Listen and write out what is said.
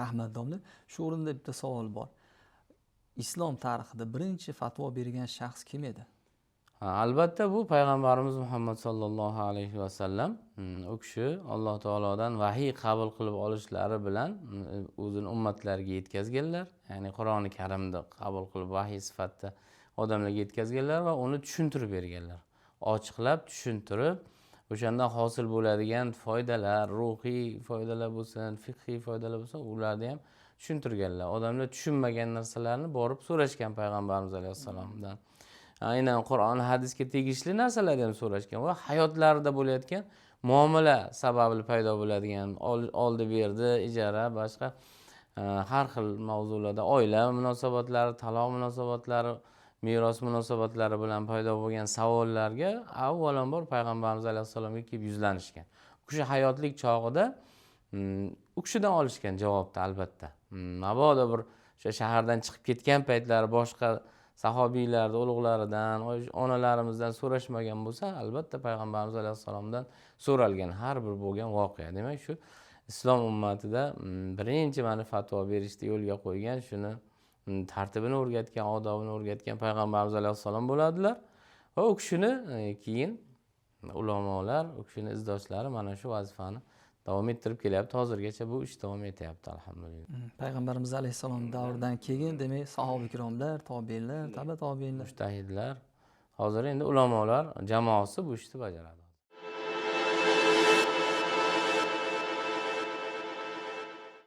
Rahmat, domla. Shu o'rinda bitta savol bor. Islom tarixida birinchi fatvo bergan shaxs kim edi? Albatta, bu payg'ambarimiz Muhammad sollallohu alayhi vasallam. U kishi Alloh taolodan vahiy qabul qilib olishlari bilan o'zini ummatlariga yetkazganlar, ya'ni Qur'oni Karimni qabul qilib, vahiy sifatida odamlarga yetkazganlar va uni tushuntirib berganlar, ochiqlab tushuntirib, o'shandan hosil bo'ladigan foydalar, ruhiy foydalar bo'lsin, fiqhiy foydalar bo'lsin, ularni ham tushuntirganlar. Odamlar tushunmagan narsalarni borib so'rashgan payg'ambarimiz alayhissalomdan, aynan Qur'on, hadisga tegishli narsalarni ham so'rashgan va hayotlarida bo'layotgan muomala sababli paydo bo'ladigan oldi berdi, ijara, boshqa har xil mavzularda, oila munosabatlari, taloq munosabatlari, meros munosabatlari bilan paydo bo'lgan savollarga avvalambor payg'ambarimiz alayhissalomga kelib yuzlanishgan. U kishi hayotlik chog'ida u kishidan olishgan javobni albatta. Mabodo bir o'sha shahardan chiqib ketgan paytlari boshqa sahobiylarni ulug'laridan, onalarimizdan so'rashmagan bo'lsa, albatta payg'ambarimiz alayhissalomdan so'ralgan har bir bo'lgan voqea. Demak, shu islom ummatida birinchi mana fatvo berishni yo'lga qo'ygan, shuni tartibini o'rgatgan, odobini o'rgatgan payg'ambarimiz alayhissalom bo'ladilar. Va u kishini keyin ulamolar, u kishini izdoshlari mana shu vazifani davom ettirib kelyapti. Hozirgacha bu ish davom etyapti, alhamdulillah. Payg'ambarimiz alayhissalom davridan keyin, demak, sahoba ikromlar, tobeinlar, taba tobeinlar, mujtahidlar, hozir endi ulamolar jamoasi bu ishni bajaradi.